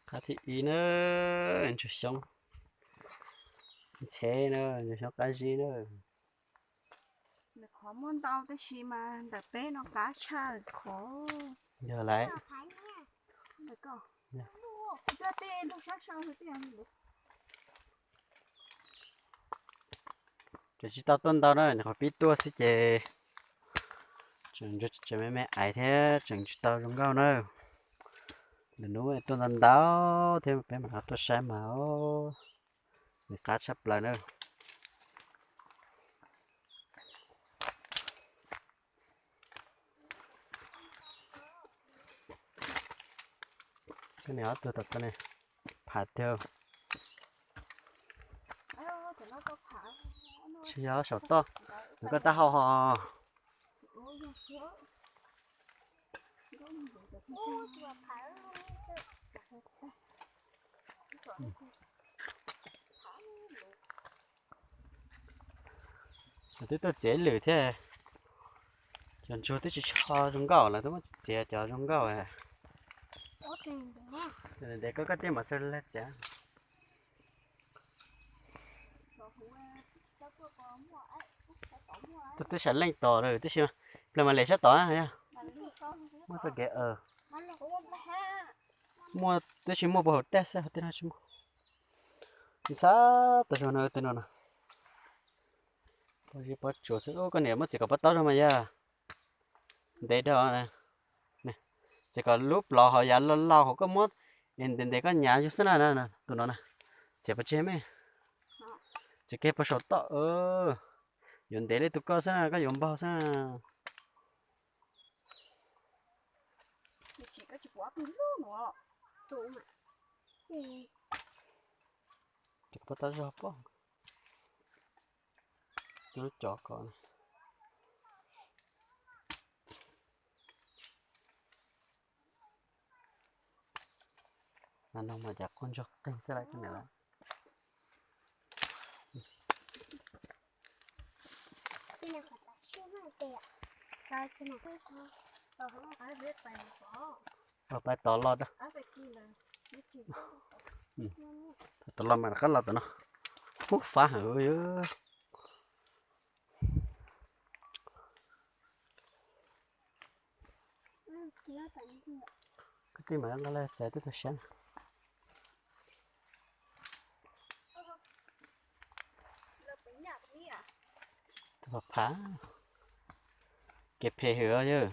Qab thib ib na, ntsuag xyoob ntxhe na, ntsuag xyoob qab zib na. Nws qhov muaj ntau tab sis mas ntawm peb no qab tshaj qhov. Yog lawm. Tseem tsis tau tuaj ntau na, nyuam qhuav pib tuaj xwb ces tseem ntsuag tseem me me aiv thiab tseem tsis tau zoo nkauj na. Lwm hnub tuaj ntau ntau thiab peb mam li tuaj saib mas nws qab tshaj plaws na. Txoj niag ob tug tom koj ne, phav tiag. Tsis yog saum toj, nws koj tab hau ho. Twb tuaj txiav ib lwm thiab, cov ntsuag twb tsis tshua zoo nkauj lawm, twb muab txiav cov zoo nkauj. Ntev koj koj tiaj mam xav txiav. Tus twb sam leej tos lawm tib si, pliag mam lem sab tod yog. Muaj txoj kev, muaj tib si muaj puag hauv teb xwb, hauv teb no tsis muaj. Ntxhab tas zog no tej no no. Pob zeb pob tsuas xwb, koj niam muab txiav kom pob taub zog mas yog. Ntev dhau. Txiav kom lub plov hauv yav laus laus hauv koj muab ntev ntev koj nyav yug xwb na, tus no na. Txiav pov tseg me. Txiav kiag puag saum toj, yuav ntev li tus koj xwb na, koj yuav npaug xwb na. Pob taub zog pob. Lub cov ko. Mas no mas cas quaj ntsuag qeeg xwb lawm koj niam lawm. Pais tod los, tod los mas rov qab los tom no. Hub fab heev. Kwv tij mas nqa laj txais twb tau siab na. Tus phav phav, kev phem heev yawg.